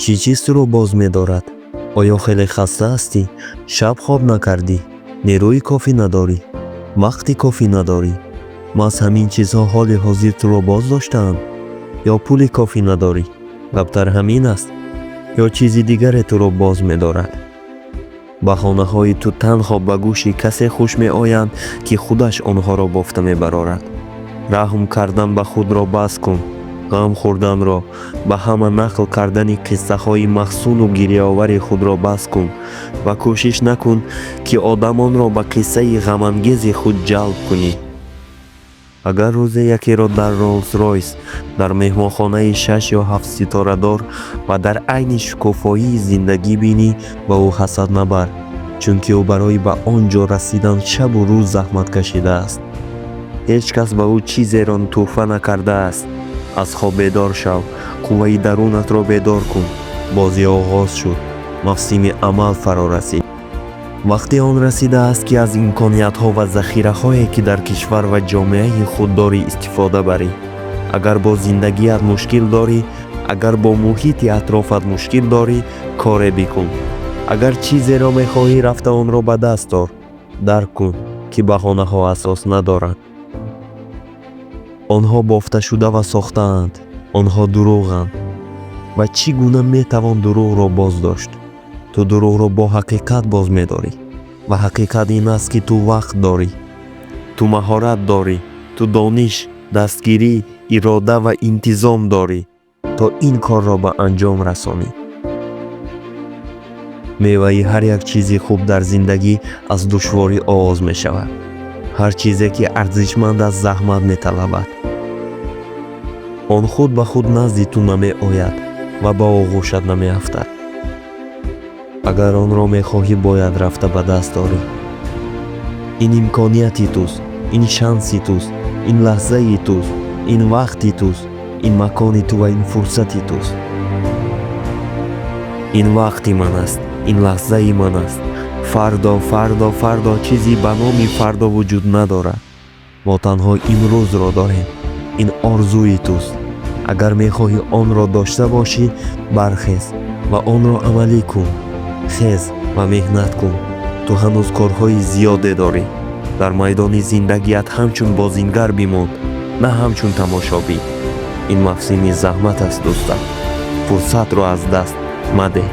Чӣ чиз туро боз медорад? Оё хеле хаста ҳастӣ? Шаб хоб накардӣ? Нерӯи кофӣ надорӣ? Вақти кофӣ надорӣ? Маҳз ҳамин чизҳо ҳоли ҳозир туро боз доштаанд? Ё пули кофӣ надорӣ? Гап дар ҳамин аст? Ё чизи дигаре туро боз медорад? Баҳонаҳои ту танҳо ба гӯши касе хуш меоянд, ки худаш онҳоро бофта мебарорад. Раҳм кардан ба худро бас кун. Ғам хӯрданро, ба ҳама нақл кардани қиссаҳои маҳзуну гирьяовари худро бас кун ва кӯшиш накун, ки одамонро ба қиссаи ғамангези худ ҷалб кунӣ. Агар рӯзе якеро дар Роллс-Ройс, дар меҳмонхонаи шаш ё ҳафтситорадор ва дар айни шукуфоии зиндагӣ бинӣ, ба ӯ ҳасад набар, чунки ӯ барои ба он ҷо расидан шабу рӯз заҳмат кашидааст. Ҳеҷ кас ба ӯ чизеро тӯҳфа накардааст. Аз хоб бедор шав, қувваи дарунатро бедор кун. Бозӣ оғоз шуд, мавсими амал фаро расид. Вақти он расидааст, ки аз имкониятҳо ва захираҳое, ки дар кишвар ва ҷомеаи худ дорӣ, истифода барӣ. Агар бо зиндагиат мушкил дорӣ, агар бо муҳити атрофат мушкил дорӣ, коре бикун. Агар чизеро мехоҳӣ, рафта онро ба даст ор. Дарк кун, ки баҳонаҳо асос надоранд. Онҳо бофташуда ва сохтаанд, онҳо дурӯғанд. Ва чӣ гуна метавон дурӯғро боз дошт? Ту дурӯғро бо ҳақиқат боз медорӣ, ва ҳақиқат ин аст, ки ту вақт дорӣ, ту маҳорат дорӣ, ту дониш, дастгирӣ, ирода ва интизом дорӣ, то ин корро ба анҷом расонӣ. Меваи ҳар як чизи хуб дар зиндагӣ аз душворӣ оғоз мешавад. Ҳар чизе, ки арзишманд аст, заҳмат металабад. Он худ ба худ назди ту намеояд ва ба оғӯшат намеафтад. Агар онро мехоҳӣ, бояд рафта ба даст орӣ. Ин имконияти туст, ин шанси туст, ин лаҳзаи туст, ин вақти туст, ин макони ту ва ин фурсати туст. Ин вақти ман аст, ин лаҳзаи ман аст. Фардо, фардо, фардо, чизе ба номи фардо вуҷуд надорад. Мо танҳо имрӯзро дорем. Ин орзуи туст. Агар мехоҳӣ онро дошта бошӣ, бархез ва онро амалӣ кун. Хез ва меҳнат кун. Ту ҳанӯз корҳои зиёде дорӣ. Дар майдони зиндагият ҳамчун бозингар бимон, на ҳамчун тамошобин. Ин мавсими заҳмат аст, дӯстам. Фурсатро аз даст мадеҳ.